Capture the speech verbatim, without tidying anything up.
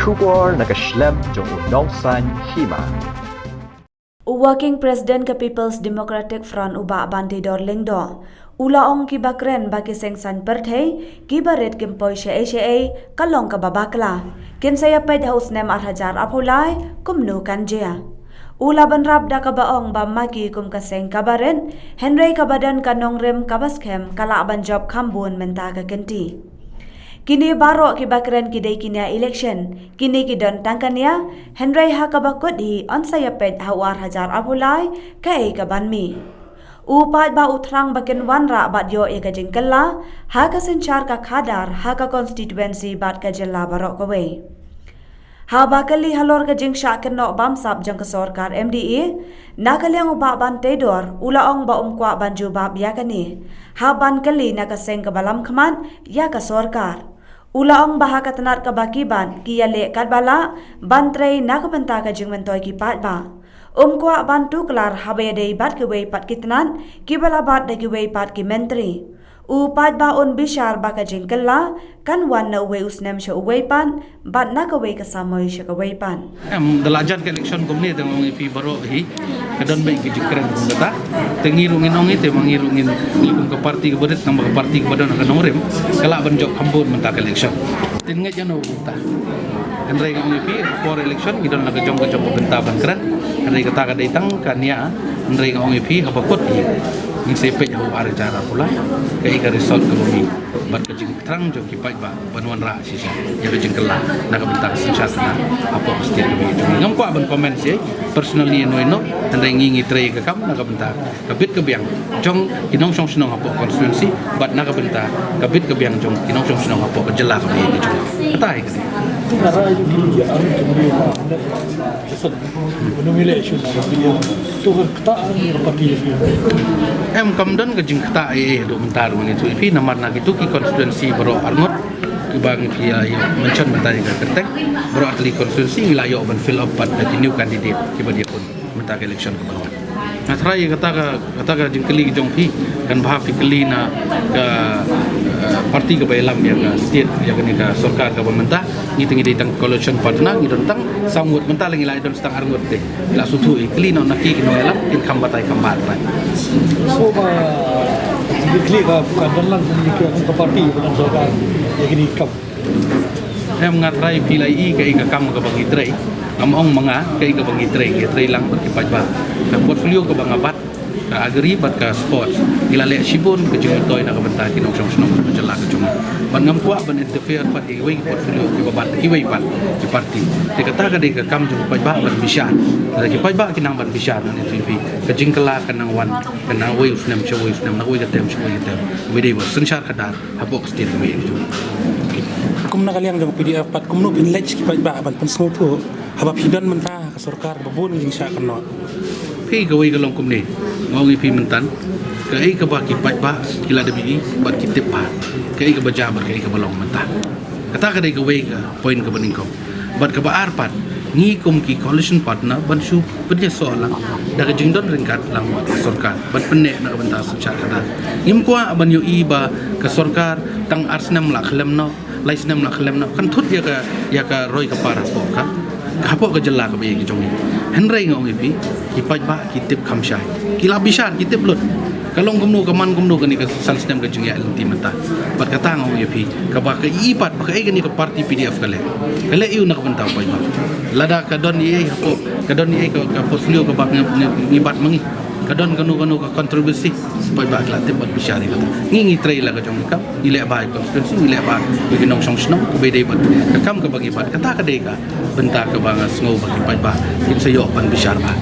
Khubor na ka shlem jong u Nongsaiñ Hima. U Working President ka People's Democratic Front u Bah Banteidor Lyngdoh u la ong ki ba kren ba ki seng saiñ pyrthei ki ba rit kim poi shaei shaei ka long kaba bakla. Kin sa ïa peit ha u snem ar hajar arphew lai kumno kan jia. U la bynrap da kaba ong ba ma ki kum ka seng kaba rit, hynrei kaba don ka nongrim kaba skhem ka lah ban jop kham bun mynta ka kynti. Kine baroh ki ba kren ki dei ki nia election, kine ki don tang ka nia, hynrei ha kaba kut hi yn sa ïa peit ha u ar hajar arphew lai kaei ka ban mih. U paidbah u thrang ba kin wanrah bad ïoh ïa ka jingkylla ha ka synshar ka khadar, ha ka constituency bad ka jylla baroh kawei. Haba kylli halor ka jingshah kynnoh bamsap jong ka sorkar M D A, na ka liang u Bah Banteidor u la ong ba um kwah ban jubab ïa kane haba kylli na ka seng kaba lam khmat ïa ka sorkar. U la ong ba ha ka tnat kaba ki bat ki ïaleh katba lah ban trei na ka bynta ka jingmyntoi ki paidbah. Um kwah ban tuklar haba ïadei bad kiwei pat ki tnat kiba la bat da kiwei pat ki myntri. U paidbah un bishar ba ka jingkylla kan wan na uwei u snem sha uwei pat bad na kawei ka samoi sha kawei pat. Em, da la jan ka election kumne te nga ong ïa phi baroh hi ka don beit ki jingkren kum kata. Te ngi ruh ngin ong hi, te ma ngi ruh ngin, ngi kum ka party kaba rit, namar ka party kaba don ka nongrim ka lah ban jop kham bun mynta ka election. Te ngeit ïa no kumta. Hynrei nga ong ïa phi, por election ngi don la ka jong ka jong ka bynta ban kren. Hynrei kata ka dei tang ka nia. Hynrei nga ong ïa phi, haba kut hi ngin sa peit ha u ar hajar arphew lai kaei ka result kaba mih bad ka jingthrang jong ki paidbah ban wanrah shisha ïa ka jingkylla na ka bynta ka synshar khadar hapoh ka state kaba ïeit jong ngi. Ngam kwah ban comment shuh personally ïa no ïa no, hynrei ngi ngi trei ka kam na ka bynta ka bit ka biang jong ki nongshong shnong hapoh constituency bad na ka bynta ka bit ka biang jong ki nongshong shnong hapoh ka jylla kaba ïeit jong ngi. Kata hi ka dei. Tu ka rai jong ki, ki ar jong ki ma, ne, kesan. Unu mile shu na ka biang. Tu ka kata ang ni ka party ïa phi. Em, kam don ka jingkata ei ei haduh mynta ruh ngi tu ïa phi, namar na kitu ki constituency baroh arngut kiba ngi phi ïa, ïa mention mynta ïa ka kyrteng, baroh artylli constituency ngi la ïoh ban fill up pat da ki new candidate kiba dei pun mynta ka election kaba la wan. Nga tharai ïa kata ka, kata ka jingkylli jong phi kan bha phi kylli na ka, eh, party kaba ïalam ïa ka state, ïa kane ka sorkar kaba mynta. Ngi te ngi dei tang coalition partner, ngi don tang saw ngut, mynta la ngi la don tang ar ngut te. La shu thuh ïa kylli na ki ki nongïalam kin kham batai kham bha trai. So ba ngi kylli ka, ka don lang ngi ka, ka party ba don sorkar ïa kine ki kam. Em, nga tharai phi la ïohi kaei ka kam kaba ngi trei. Ngam ong ma nga kaei kaba ngi trei, ngi trei lang bad ki paidbah. Ka portfolio kaba nga bat, ka agri bad ka sports, ngi la leh shibun ka jingmyntoi na ka bynta ki nongshong shnong ka jylla ka jong ngi. Bad ngam kwah ban interfere pat ïa kiwei ki portfolio kiba bat kiwei pat ki party. Te kata ka dei ka kam jong ki paidbah ban bishar. Lada ki paidbah ki nang ban bishar ngan ïathuh ïa phi, ka jingkylla ka nang wan, ka nang wei u snem sha wei u snem, na wei ka term sha wei ka term. Ba dei ba synshar khadar hapoh ka state kaba ïeit jong ngi. Kum na ka liang jong P D F pat, kumno phin leit sha ki paidbah ban pynsngewthuh haba phi don mynta ka sorkar kaba bun jingshah kynnoh? Phi, kawei ka long kumne, nga ong ïa phi mynta, kaei kaba ki paidbah ki la dep ïohi bad ki tip bha kaei kaba jia bad kaei kaba long mynta. Kata ka dei kawei ka point kaba nyngkong. Bad kaba ar pat, ngi kum ki coalition partner ban shu pynïasoh lang da ka jingdon ryngkat lang bad ka sorkar ban pynneh na ka bynta synshar khadar. Ngim kwah ban ïohi ba ka sorkar tang ar snem la khlem noh, lai snem la khlem noh, kan thut ïa ka, ïa ka roi ka par hapoh ka, hapoh ka jylla kaba ïeit ka jong ngi. Hynrei nga ong ïa phi, ki paidbah ki tip kham shai, ki la bishar, ki tip lut. Ka long kumno, ka man kumno kane ka san snem ka jingïaid lynti mynta. Bad kata nga ong ïa phi, kaba ka ïohi pat ba kaei kane ka party P D F ka leh, ka leh ïa u na ka bynta u paidbah. Lada ka don ïa ei hapoh, ka don ïa ei ka, ka portfolio kaba ngi, ngi, ngi bat ma ngi, ka don kano kano ka controversy, paidbah ki la tip bad bishar ïa kata. Ngi ngi trei la ka jong ngi kam, ngi leh bha ïa constituency, ngi leh bha ïa ki nongshong shnong, kaba dei bad ka kam kaba ngi bat. Kata ka dei ka bynta kaba nga sngew ba ki paidbah kin sa ïoh ban bishar bha.